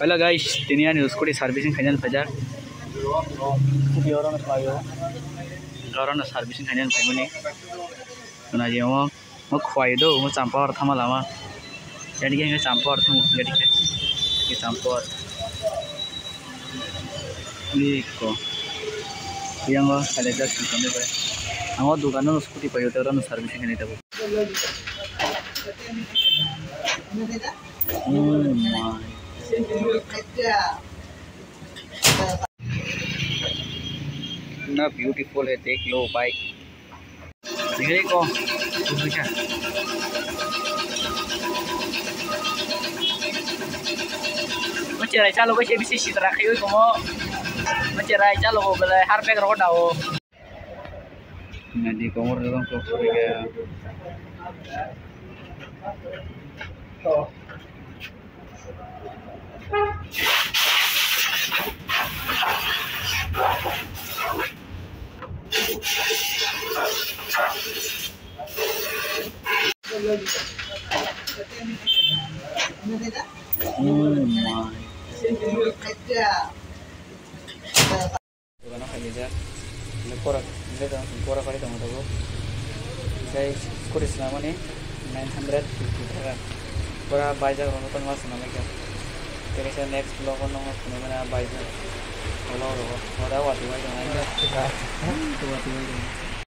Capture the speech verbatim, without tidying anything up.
Hello guys, tini ani scooty servicing khainani phaijak. Scooty oro no khlaio. Oro no servicing khainani phaimani. Khwna je omo, omo khwai do, omo champa or thama lama. Jadi khe champa or thang, jadi khe. Khe champa or. Ni ko. Yang lo, ada jas ni kami bai. Ang o dukan no scooty paio, oro no servicing khainai tabo. Oh my. इतना ब्यूटीफुल है, देख लो भाई। देख रहे को, Macherai chalo ko, A B C sitra khayo komo. Macherai chalo ko bele har pek ro dao. Nadi komor dalam kok suri kaya. Oh my. Dogano khaijak. Bele pora, bele dong, pora kari tongo tabuk. Tei scooty swnamani nine hundred fifty taka. Pura baijak rok tongma swnamwi kha. Tei kaisa next vlog o nokno phunukmani baijak. Vlog rogo. Oda watwi bai tongo. Watwi bai tongo.